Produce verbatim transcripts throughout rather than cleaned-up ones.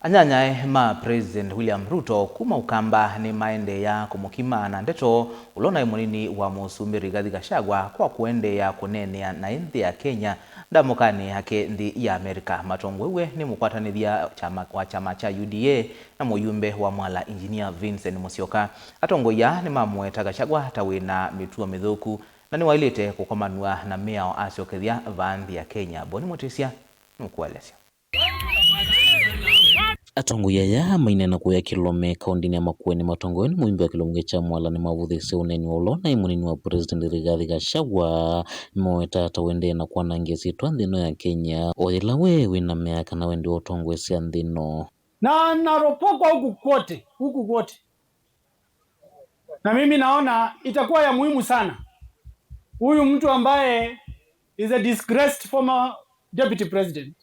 Anyanyae ma President William Ruto kuma Ukamba nĩmaendeea kũmũkima na ndeto ũla ũnaĩ mũnini wa mũsumbĩ Rigathi Gachagua kwa kũendeea kũneenea naĩ nthĩ ya Kenya ndamũkanĩ yake nthĩ ya Amerika. Matongoew'e nĩ mũkwatanĩthya kyama, wa kyama kya U D A na mũyumbe wa Mwala Engineer Vincent Musyoka. Atongoi aa nĩmamũweta Gachagua ta wĩna mĩtuo mĩthũku na nĩwaĩlĩte kũkomanw'a na mĩao asyokethya vaa nthĩ ya Kenya. Boni Mũtĩsya nũkũelesya. Atongoi aya maineena kũya Kĩlome, kaũndĩnĩ ya Makueni, matongoew'e nĩ mũyumbe wa kĩlungu kya Mwala nĩmavũthĩĩsye ũneeni wa ũla ũnaĩ mũnini wa President Rigathi Gachagua, nĩmaweta ta ũendee na kwanangĩa syĩtwa nthĩ ĩno ya Kenya, o yĩla we wĩna mĩaka na wendi wa ũtongoesya nthĩ ĩno. Na anaropokwa huku kwote, huku kwote. Na mimi naona itakuwa ya muhimu sana. Huyu mtu ambaye is a disgraced former deputy president,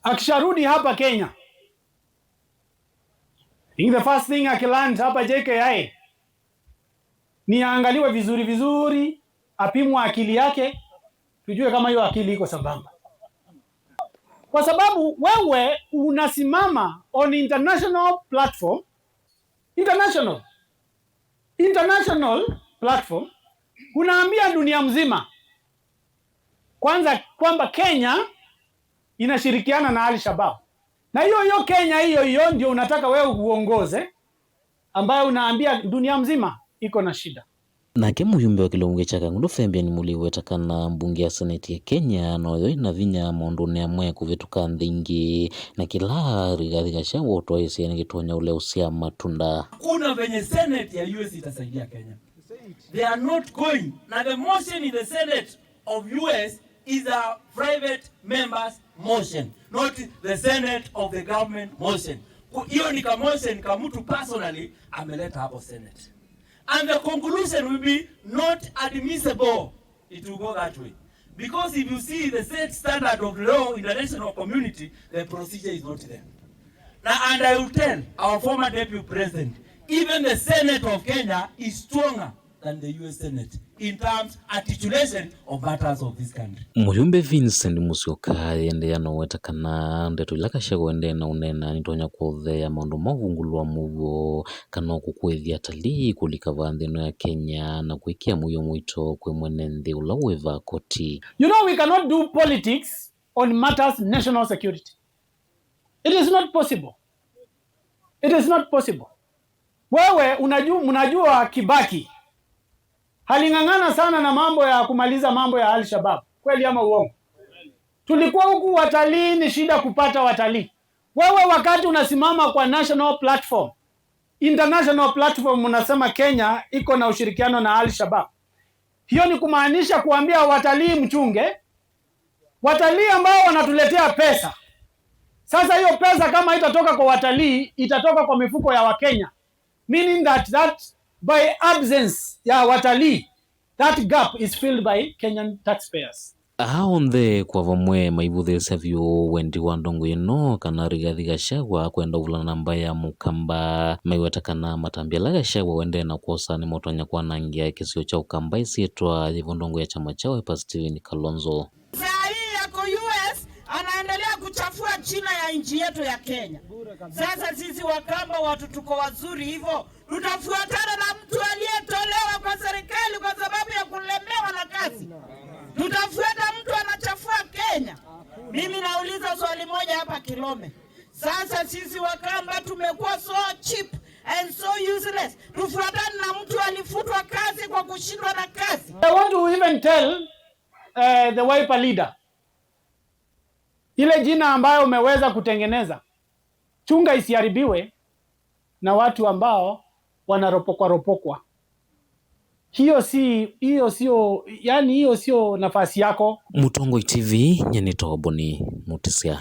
akisharudi hapa Kenya, I think the first thing akiland hapa J K I ni aangaliwe vizuri vizuri, apimwe akili yake, tujue kama hiyo akili iko sambamba. Kwa sababu wewe unasimama on international platform, international, international platform, unaambia dunia mzima kwanza kwamba Kenya inashirikiana na Al-Shabaab. Na hiyo hiyo Kenya hiyo hiyo ndio unataka wewe uongoze, ambayo unaambia dunia mzima iko na shida. Nake mũyumbe wa kĩlungu kya Kangundo Fabian Muliu weta kana mbunge ya Senate ya Kenya noyo ĩna vinya maũndũnĩ amwe kũvĩtũka nthĩ ingĩ, na kĩla Rigathi Gachagua ũtwaĩĩsye nĩkĩtonya ũleũsya matunda. Hakuna venye Senate ya U S itasaidia Kenya. They are not going. Na the motion in the Senate of U S is a private member's motion, not the Senate of the government motion. Ku-, hiyo ni ka motion ka mtu personally ameleta hapo Senate. And the conclusion will be not admissible. It will go that way. Because if you see the set standard of law in the international community, the procedure is not there. Now, and I will tell our former deputy president, even the Senate of Kenya is stronger than the U S Senate in terms articulation of matters of this country. Mũyumbe Vincent Musyoka aendeea na ũweta kana ndeto ila Gachagua ũendee na ũneena nitonya kũtheea maũndũ ma ũvungũlo wa mũuo kana kũkũĩthya atalii kũlika vaa nthĩ ĩno ya Kenya na kwĩkĩa mũio mũito kwĩ mwene nthĩ ũla wĩ vaa koti. You know, we cannot do politics on matters national security. It is not possible. It is not possible. Wewe unajua, mnajua Kibaki aling'ang'ana sana na mambo ya kumaliza mambo ya Al-Shabaab. Kweli ama uongo? Tulikuwa huku, watalii ni shida kupata watalii. Wewe wakati unasimama kwa national platform, international platform, unasema Kenya iko na ushirikiano na Al-Shabaab. Hiyo ni kumaanisha kuambia watalii mchunge, watalii ambao wanatuletea pesa. Sasa hiyo pesa kama itatoka kwa watalii, itatoka kwa mifuko ya Wakenya. Meaning that, that by absence ya watalii, that gap is filled by Kenyan taxpayers. Aa onthe kwa vamwe maivũthĩĩsya vyũ wendi wa ndongoi ĩno kana Rigathi Gachagua kwenda ũvulana na mbaĩ ya Mũkamba. Maiweta kana matambya ala Gachagua ũendee na kwosa nĩmatonya kwanangĩa kĩsio kya Ũkamba ĩsyĩtwa yĩvo ndongoi ya kyama kya Wiper Stephen Kalonzo. Saa hii yako U S anaendelea kuchafua jina ya nchi yetu ya Kenya. Sasa sisi Wakamba watu tuko wazuri hivyo, tutafuatana na mtu aliyetolewa kwa serikali kwa sababu ya kulemewa na kazi? Tutafuata mtu anachafua Kenya? Mimi nauliza swali moja hapa Kilome. Sasa sisi Wakamba tumekuwa so cheap and so useless. Tufuatane na mtu alifutwa kazi kwa kushindwa na kazi? I want to even tell, uh, the Wiper leader, ile jina ambayo umeweza kutengeneza, chunga isiharibiwe na watu ambao wanaropokwa ropokwa. Hiyo si, hiyo sio, yani hiyo sio nafasi yako. Mũtongoi T V, nyie nĩtawa Boni Mũtĩsya.